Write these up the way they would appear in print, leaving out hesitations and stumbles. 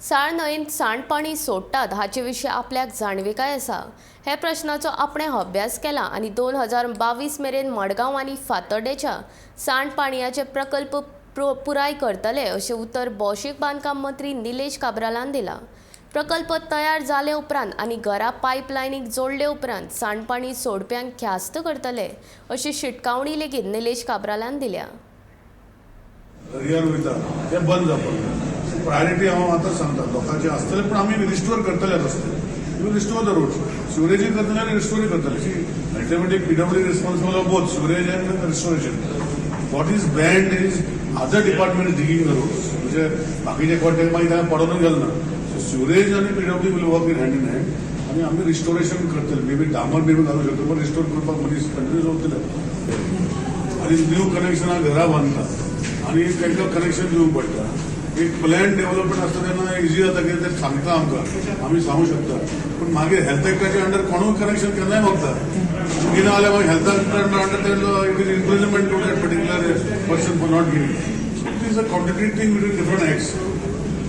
साळ न्हंयेंत सांडपाणी सोडटात हाचे विशीं आपल्याक जाणविकाय आसा. हे प्रश्नाचो आपणें अभ्यास केला आनी 2022 मेरेन मडगांव आनी फातर्डेच्या सांडपाणयाचे प्रकल्प पुराय करतले, अशें उतर भौशीक बांदकाम मंत्री निलेश काब्रालान दिलां. प्रकल्प तयार जाले उपरांत आनी घरा पायपलायनीक जोडले उपरांत सांडपाणी सोडप्यांक ख्यास्त करतले, अशी शिटकावणी लेगीत निलेश काब्रालान दिल्या. दर्यार वयता ते बंद जावपाक जाय. प्रायोरिटी हांव आतां सांगता, लोकांचे आसतले, पूण आमी रिस्टोर करतले रस्ते. We restore the road. सिवरेजूय करतले आनी रिस्टोरूय करतले. Ultimately, PWD responsible of both sewerage and restoration. What is banned is other department digging the roads. म्हणजे बाकीचे कॉन्ट्रॅक्ट मागीर तांकां पडोनूय गेल ना. सो सिवरेज आनी PWD will work in hand in hand आनी आमी रिस्टोरेशन करतले. मे बी डांबर मे बी घालूंक शकता, पण रिस्टोर करपाक मनीस कंटिन्यूस उरतले. आनी न्यू कनेक्शनां घरां बांदता आनी तांकां कनेक्शन दिवंक पडटा. एक प्लॅन डेव्हलपमेंट आसता तेन्ना इजी जाता, कित्याक ते सांगता आमकां, आमी सांगू शकता. पूण मागीर हेल्थ एक्टाच्या अंडर कोणूय कनेक्शन केन्नाय मागता. दिना जाल्यार मागीर health एक्टा under it is imprisonment to that particular person for not giving. It is a contradicting between different acts.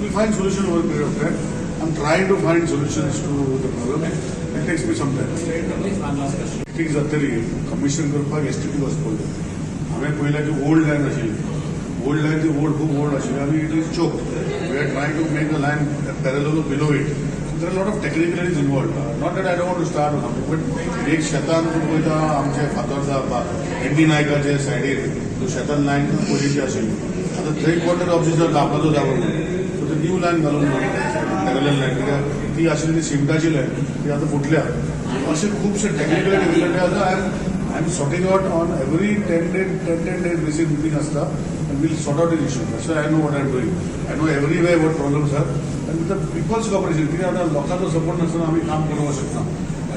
We'll find solution over period of time. I am trying to find solutions to the problem. It takes me some time. ठीक जातली. Commission करपाक STP वचपाक जाय. हांवें पळयलां की old line आशिल्ली, old line ती ओल्ड, खूब ओल्ड आशिल्ली आनी it is choke. We are trying to make a line parallel below it. There are lot of technicalities involved. Not that I don't to start something, but एक शेतान तूं पळयता, आमचे Fatorda N D नायकाचे सायडीर तो शेतान लायन पयलींची आशिल्ली. आतां थंय कोण तरी ऑब्जेक्शन, आपणाचो जागो म्हणून. सो ते न्यू लायन घालून, पॅरल लायन, कित्याक ती आशिल्ली ती सिमटाची लायन, ती आतां फुटल्या. अशे खुबशे टॅक्निकल डिफिकल्टी आसा. I am sorting out on every 10 day, 10-10 days basis meeting आसता and we'll sort out the issue. So I know what I'm doing. I know everywhere what problems are. And with the people's cooperation, कित्याक आतां लोकांचो support नासतना आमी काम करूंक शकना.